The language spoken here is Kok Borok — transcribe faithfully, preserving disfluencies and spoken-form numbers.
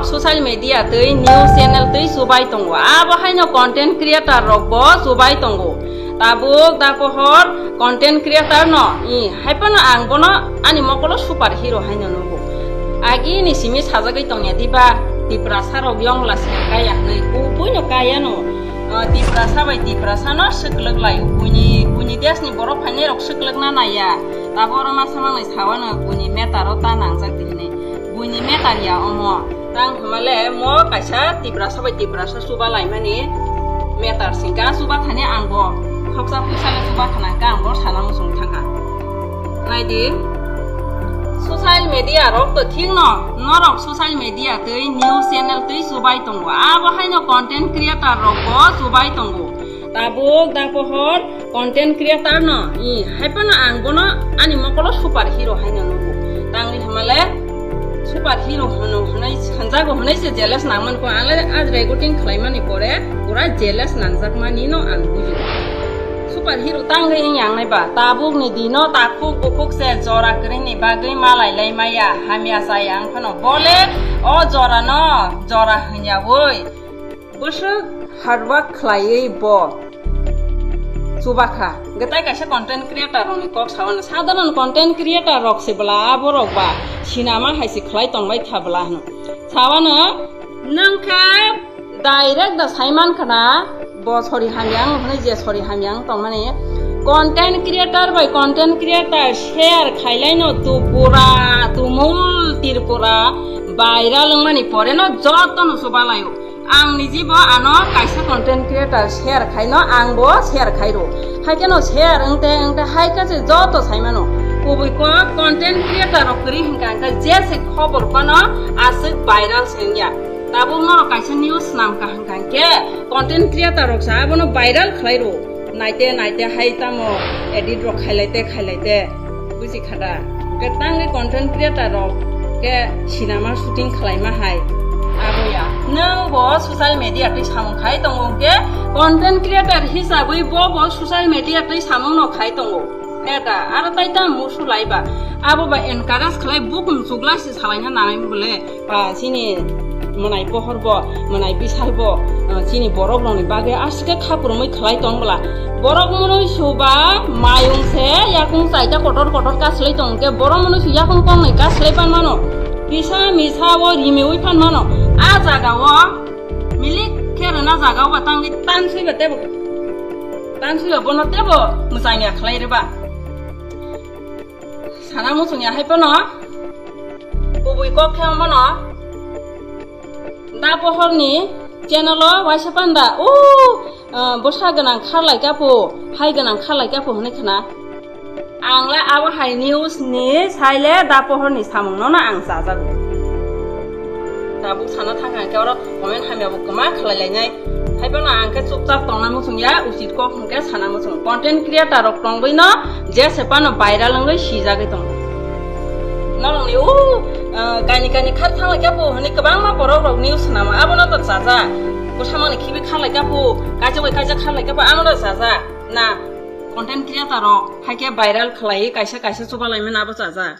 Social media tei news channel tei chubai tongo. Abo haino content creator rok bo chubai tongo. Tabuk da pohor content creator no, i, hai phano ang bono ani mokolo super hero haino nugo. Agi ni simi sajagwi tongya diba, Tiprasa rok yongla se kaya hwnwi, kubui no kaya no. Ah, Tiprasa bai Tiprasa no swklwk lai, buini, buini desh ni borok phainai rok swklwk na naiya. Tabuk oro ma samang nai sawano buini meter o ta nangjak di hwnwi. Buini meter ya omo. Tang hwnmale mo kaisa Tiprasa bai Tiprasa chuba laimani meter singka chuba thani ang bo khoksa phuisa le chuba thana hwnkhe ang bo sana muchung thangkha. Naidi, social media rok to thik no, norok social media tei news channel tei chubai tongo. Abo haino content creator rok bo chubai tongo. Tabuk da pohor content creator no, i, hai phano ang bono ani mokolo super hero haino nugo. Tangwi hwnmale super hero hwno hwnwi sanjago hwnwi se jealous nangman ko, ang le a recording khlaimani pore pura jealous nangjakmani no ang buji. Super hero tangwi wng yang nai ba, tabuk ni dino takhuk bukhuk se jora kwrwini bagwi malai lai maya, hamya chaya wng phano bole o jora no jora hwnya oi. Bwswk hard work khlaiwi bo chubakha. Hwnkhe tai kaisa content creator rokni kok sawano. Sadharan content creator rok se bwla borok ba sinama hai se khlai tongbai kha bwla hwno. Sawano nwng khe direct da saiman khna bo sori hamya wng hwnwi je sori hamya wng tongmani. Content creator bai content creator share khailaino Tripura, tumul Tripura viral wngmani pore no joto no chubalaio. Ang nijibo ano kaisa content creator share khaino, ang bo share khairo. Haikhe no share wngte wngte haikhe se joto saimano. Kubui kok content creator rok kwrwi hwnkha hwnkhe je se khobor phano aswk viral se wngya. Tabuk norok kaisa news snamkha hwnkha hwnkhe content creator rok sa abono viral khlairo. Naite naite hai tamo edit rok khailaite khailaite buji khada. Hwnkhe tangwi content creator rok khe sinama shooting khlaima hai. Abo ya. Nwng bo social media twi samung khai tongo hwnkhe content creator hisabwi bo bo social media twi samung no khai tongo. Eta aro tai tamo musu lai ba. Abo ba encourage khlai bukung chukla se salaina nai bole. Ba chini mwnai pohor bo, mwnai bisal bo, ah, chini borok rokni bagwi aswk khe kha phwrwngwi khlai tong bwla. Borok mwnwi suba mayung se yakung chaita kotor kotor kaslai tong khe borok mwnwi su yakung kongnai kaslai pan mano. Kisa misa o rimiwi pan mano. A jaga o milik khe rwna jaga o ba tangwi tanswi ba tebo, tanswi ba bono tebo mwchangya khlai rwba. Sana muchungya hai phano kubui kok khe omono da pohorni channel o waisa panda o, ah, bwsa gwnang kharlai kapo, hai gwnang kharlai kapo hwnwi khna. Ang le abo hai news ni sai le da pohorni samung no no ang chajago. Tabuk sana thang hwnkhe oro comment hamya bo kwma khlai lainai. Hai phano ang khe chupchap tongna muchung ya, uchit kok hwnkhe sana muchung. Content creator rok tongwi no je se phano viral wngwi sijagwi tongo. Norokni o, ah, kaini kaini khar thang lai khe bo hwnwi kwbangma borok rok news swnamo, abono to chaja. Bwsamani khibi khar lai khe bo, kaisa bai kaisa khar lai khe bo, ano to chaja. Na, content creator rok hai khe viral khlai kaisa kaisa chuba lai mano abo chaja.